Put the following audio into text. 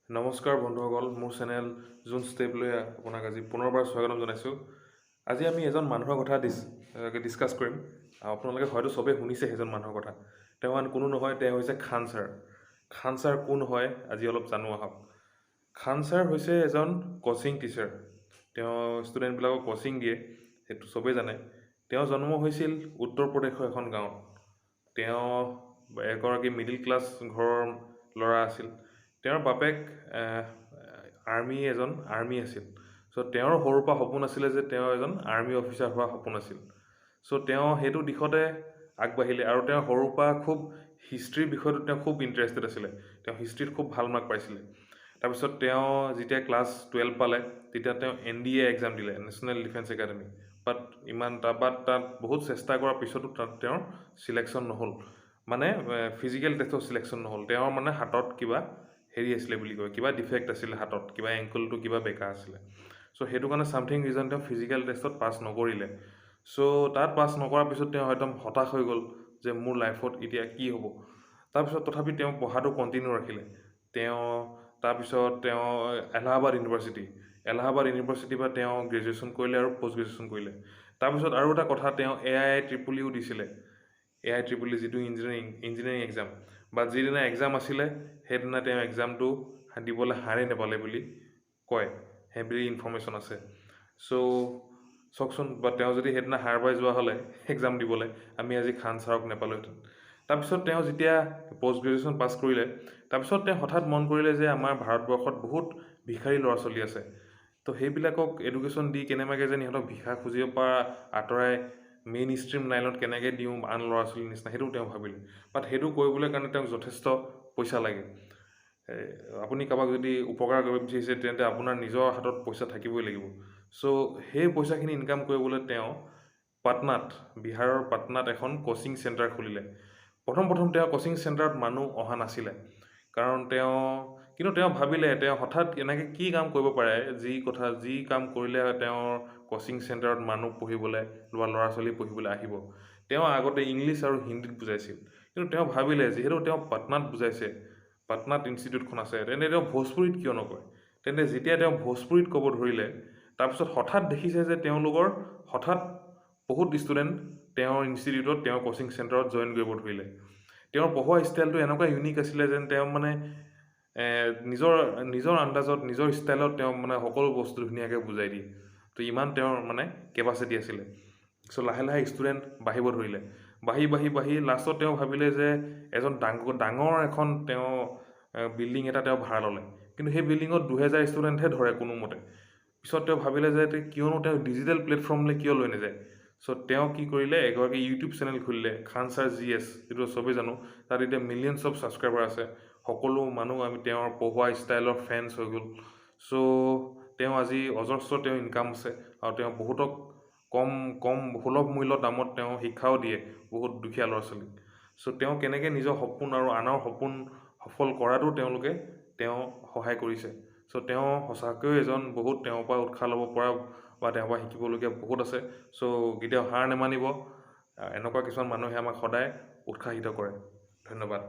নমস্কাৰ বন্ধুসকল, মোৰ চেনেল জোন ষ্টেপলৈ আপোনাক আজি পুনৰবাৰ স্বাগতম জনাইছোঁ। আজি আমি এজন মানুহৰ কথা ডিছকাছ কৰিম। আপোনালোকে হয়তো চবেই শুনিছে সেইজন মানুহৰ কথা। তেওঁ আন কোনো নহয়, তেওঁ হৈছে খান ছাৰ। খান ছাৰ কোন হয়, আজি অলপ জানো আহক। খান ছাৰ হৈছে এজন কচিং টিচাৰ। তেওঁ ষ্টুডেণ্টবিলাকক কচিং দিয়ে, সেইটো চবেই জানে। তেওঁ জন্ম হৈছিল উত্তৰ প্ৰদেশৰ এখন গাঁৱত। তেওঁ এগৰাকী মিডিল ক্লাছ ঘৰৰ ল'ৰা আছিল। তেওঁৰ বাপেক আৰ্মি, এজন আৰ্মি আছিল। চ' তেওঁৰ সৰুৰ পৰা সপোন আছিলে যে তেওঁ এজন আৰ্মি অফিচাৰ হোৱাৰ সপোন আছিল। চ' তেওঁ সেইটো দিশতে আগবাঢ়িলে আৰু তেওঁ সৰুৰ পৰা খুব হিষ্ট্ৰীৰ বিষয়টোত তেওঁ খুব ইণ্টাৰেষ্টেড আছিলে। তেওঁ হিষ্ট্ৰীত খুব ভাল মাৰ্ক পাইছিলে। তাৰপিছত তেওঁ যেতিয়া ক্লাছ 12 পালে, তেতিয়া তেওঁ এনডিএ এক্সাম দিলে, নেশ্যনেল ডিফেন্স একাডেমি। বাট ইমান বাট তাত বহুত চেষ্টা কৰাৰ পিছতো তাত তেওঁৰ চিলেকশ্যন নহ'ল, মানে ফিজিকেল টেষ্টত চিলেকশ্যন নহ'ল। তেওঁৰ মানে হাতত কিবা হেৰি আছিলে বুলি কয়, কিবা ডিফেক্ট আছিলে হাতত, কিবা এংকলটো কিবা বেকা আছিলে। চ' সেইটো কাৰণে ছামথিং ৰিজন তেওঁ ফিজিকেল টেষ্টত পাছ নকৰিলে। চ' তাত পাছ নকৰাৰ পিছত তেওঁ একদম হতাশ হৈ গ'ল যে মোৰ লাইফত এতিয়া কি হ'ব। তাৰপিছত তথাপি তেওঁ পঢ়াটো কণ্টিনিউ ৰাখিলে। তেওঁ তাৰপিছত তেওঁ এলাহাবাদ ইউনিভাৰ্চিটিৰ পৰা তেওঁ গ্ৰেজুৱেশ্যন কৰিলে আৰু পষ্ট গ্ৰেজুৱেশ্যন কৰিলে। তাৰপিছত আৰু এটা কথা, তেওঁ এআই ট্ৰিপল ইও দিছিলে, এআই ট্ৰিপল ই যিটো ইঞ্জিনিয়াৰিং এক্সাম। বাট যিদিনা এক্সাম আছিলে, সেইদিনা তেওঁ এক্সামটো দিবলৈ সাৰেই নাপালে বুলি কয়, সেইবুলি ইনফৰ্মেশ্যন আছে। চ' চাওকচোন, বা তেওঁ যদি সেইদিনা সাৰ পাই যোৱা হ'লে এক্সাম দিবলৈ, আমি আজি খান ছাৰক নাপালোহেঁতেন। তাৰপিছত তেওঁ যেতিয়া পষ্ট গ্ৰেজুৱেশ্যন পাছ কৰিলে, তাৰপিছত তেওঁ হঠাৎ মন কৰিলে যে আমাৰ ভাৰতবৰ্ষত বহুত ভিখাৰী ল'ৰা ছোৱালী আছে। তো সেইবিলাকক এডুকেশ্যন দি কেনেবাকৈ যেন ইহঁতক ভিক্ষা খুজিব পৰা আঁতৰাই মেইন ষ্ট্ৰীম লাইনত কেনেকৈ দিওঁ আন ল'ৰা ছোৱালীৰ নিচিনা, সেইটো তেওঁ ভাবিলে। বাট সেইটো কৰিবলৈ কাৰণে তেওঁক যথেষ্ট পইচা লাগে। আপুনি কাৰোবাক যদি উপকাৰ কৰিব বিচাৰিছে, তেন্তে আপোনাৰ নিজৰ হাতত পইচা থাকিবই লাগিব। চ' সেই পইচাখিনি ইনকাম কৰিবলৈ তেওঁ পাটনাত, বিহাৰৰ পাটনাত এখন কচিং চেণ্টাৰ খুলিলে। প্ৰথম প্ৰথম তেওঁ কচিং চেণ্টাৰত মানুহ অহা নাছিলে, কাৰণ তেওঁ কিন্তু তেওঁ ভাবিলে, তেওঁ হঠাৎ এনেকৈ কি কাম কৰিব পাৰে, যি কাম কৰিলে তেওঁৰ কচিং চেণ্টাৰত মানুহ পঢ়িবলৈ বা ল'ৰা ছোৱালী পঢ়িবলৈ আহিব। তেওঁ আগতে ইংলিছ আৰু হিন্দীত বুজাইছিল। কিন্তু তেওঁ ভাবিলে, যিহেতু তেওঁ পাটনাত বুজাইছে, পাটনাত ইনষ্টিটিউটখন আছে, তেন্তে তেওঁ ভোজপুৰীত কিয় নকয়? তেন্তে যেতিয়া তেওঁ ভোজপুৰীত ক'ব ধৰিলে, তাৰপিছত হঠাৎ দেখিছে যে তেওঁলোকৰ হঠাৎ বহুত ষ্টুডেণ্ট তেওঁৰ ইনষ্টিটিউটত, তেওঁৰ কচিং চেণ্টাৰত জইন কৰিব ধৰিলে। তেওঁৰ পঢ়োৱা ষ্টাইলটো এনেকুৱা ইউনিক আছিলে যেন তেওঁ মানে নিজৰ নিজৰ আন্দাজত, নিজৰ ষ্টাইলত তেওঁ মানে সকলো বস্তু ধুনীয়াকৈ বুজাই দিয়ে। তো ইমান তেওঁৰ মানে কেপাচিটি আছিলে। চ' লাহে লাহে ষ্টুডেণ্ট বাঢ়িব ধৰিলে। বাঢ়ি বাঢ়ি বাঢ়ি লাষ্টত তেওঁ ভাবিলে যে এজন ডাঙৰ ডাঙৰ এখন তেওঁ বিল্ডিং এটা তেওঁ ভাড়া ল'লে। কিন্তু সেই বিল্ডিঙত 2000 ষ্টুডেণ্টহে ধৰে কোনোমতে। পিছত তেওঁ ভাবিলে যে কিয়নো তেওঁ ডিজিটেল প্লেটফৰ্মলৈ কিয় লৈ নাযায়? চ' তেওঁ কি কৰিলে? এগৰাকী ইউটিউব চেনেল খুলিলে, খান ছাৰ জিএছ, যিটো চবেই জানো। তাত এতিয়া মিলিয়নছ অফ ছাবস্ক্ৰাইবাৰ আছে। সকলো মানুহ আমি তেওঁৰ পঢ়োৱা ষ্টাইলৰ ফেন্স হৈ গ'ল। চ' তেওঁ আজি অজস্ৰ তেওঁ ইনকাম আছে আৰু তেওঁ বহুতক কম কম সুলভ মূল্যৰ দামত তেওঁ শিক্ষাও দিয়ে বহুত দুখীয়া ল'ৰা ছোৱালীক। চ' তেওঁ কেনেকৈ নিজৰ সপোন আৰু আনৰ সপোন সফল কৰাটো তেওঁ সহায় কৰিছে। চ' তেওঁ সঁচাকৈয়ে এজন বহুত তেওঁৰ পৰা উৎসাহ ল'ব পৰা বা তেওঁৰ পৰা শিকিবলগীয়া বহুত আছে। চ' কেতিয়াও হাৰ নেমানিব। এনেকুৱা কিছুমান মানুহে আমাক সদায় উৎসাহিত কৰে। ধন্যবাদ।